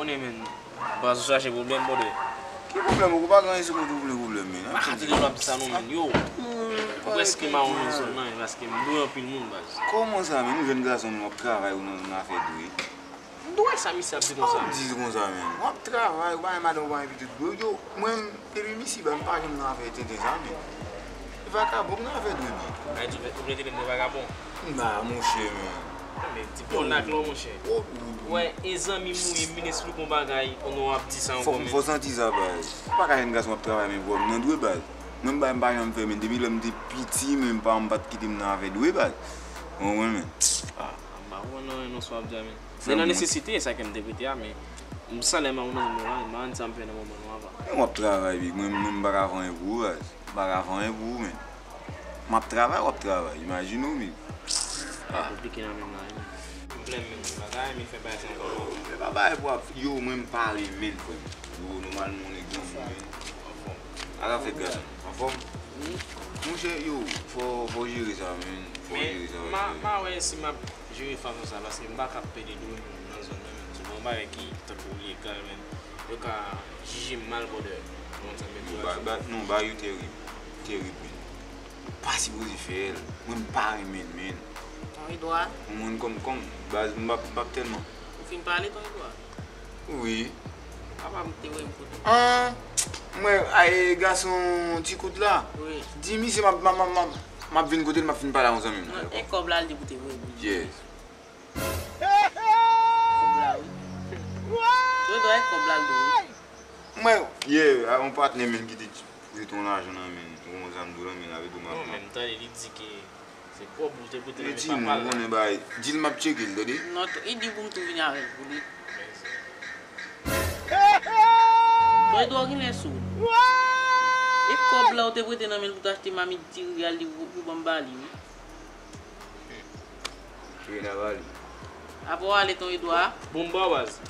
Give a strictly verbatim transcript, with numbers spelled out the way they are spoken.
Konnen, men, baz, ou chache pwoblèm, brother. Ki pwoblèm? Ou pa gen anyen sou kont ou vle pwoblèm, men. M pa ka tande w ap di sa non, men. Yo, m prèske mawon nan zòn nan, men, paske m dwe anpil moun, baz. Kòman sa, men? Ou jèn gason, men, w ap travay, ou nan, nan afè dwe. M dwe sa misye ap di konsa, men. Di konsa, men. W ap travay, ou pa gen madanm, ou pa gen pitit, bro. Yo, mwen, depi m isi ba, m pa janm nan afè tenten sa, men. E vakabon, m nan afè dwe, men. Ay, ou vle tande m de vakabon? Nah, monchè, men. Men ti pòl nan klò, monchè. Wè, e zanmi mouye, m vin esplike yon bagay, kounye a w ap di sa ankò, men. Fò w santi sa, baz. Ou pa ka jèn gason w ap travay, men, bro, m nan dwe, baz. Mwen, m pa, m pa janm fè, men, depi lè m te piti, men, pa, m pa t kite m nan afè dwe, baz. Ou konprann, men? Ah, m pa konprann non, non, sa w ap di a, men. Se nan nesesite, sa ke m te prete a, men m sanlè mawon nan zòn nan, m pa konn sa m fè nan moman nou apa. Men w ap travay, big. Mwen, mwen, m pa ka fè anyen pou ou, baz. M pa ka fè anyen pou ou, men. M ap travay, w ap travay. Imajine w, big. Ah. Konplike nan menm la, wi. M plè menm, m pa ta renmen fè bagay sa ankò non. Men pa bagay pou ap, yo, mwen, m pa renmen l, frè m. Yo, nòmalman, yon nèg zanmi, men. Anfòm. Ala fèt, gason. Anfòm? Wi. Monchè, yo, fò, fò w jere sa, men. Fò w jere sa, men, ma, ma wè si m ap jere fason sa, paske m pa ka ap pede dwe moun nan zòn nan, men. Se pa yon bagay ki tankou legal, men. Yo ka jije m mal, brother. Ou konprann sa m vle di a? Ba, ba, non, bagay yo terib. Terib, men. Ou pa sipoze fè l. Mwen, m pa renmen l, men. Ton Edwa? Ou konprann kòm, kòm, baz, m p ap, m p ap tèlman. Ou fin pale, Ton Edwa? Wi. Papa m te voye m kote w. An, mwen, ay, gason ti kout la. Wi. Di misye m ap, m ap, m ap, m ap, m ap vin kote l, m ap fin pale a yon zanmi m. Non, e kòb la l di pou te voye m. Yes. Kòb la, wi. Ton Edwa, e kòb la l di, wi. Mwen, yeah, a yon patnè m ki te prete yon lajan nan men l, yon zanmi tou nan men l, avè tou m ap. Non, men m tande li di ke se kòb ou te prete nan men papa l la. Ou konnen bagay. Di l m ap tcheke l, tande? Non, tou, li di pou m tou vini avè l pou li. Ton Edwa, ou genlè sou. E kòb la ou te prete nan men l pou t achte mamit diri a, li pou, pou ban m ba li, wi. Tire la ba li. Apa w ale, Ton Edwa? Bon, m ba w, baz.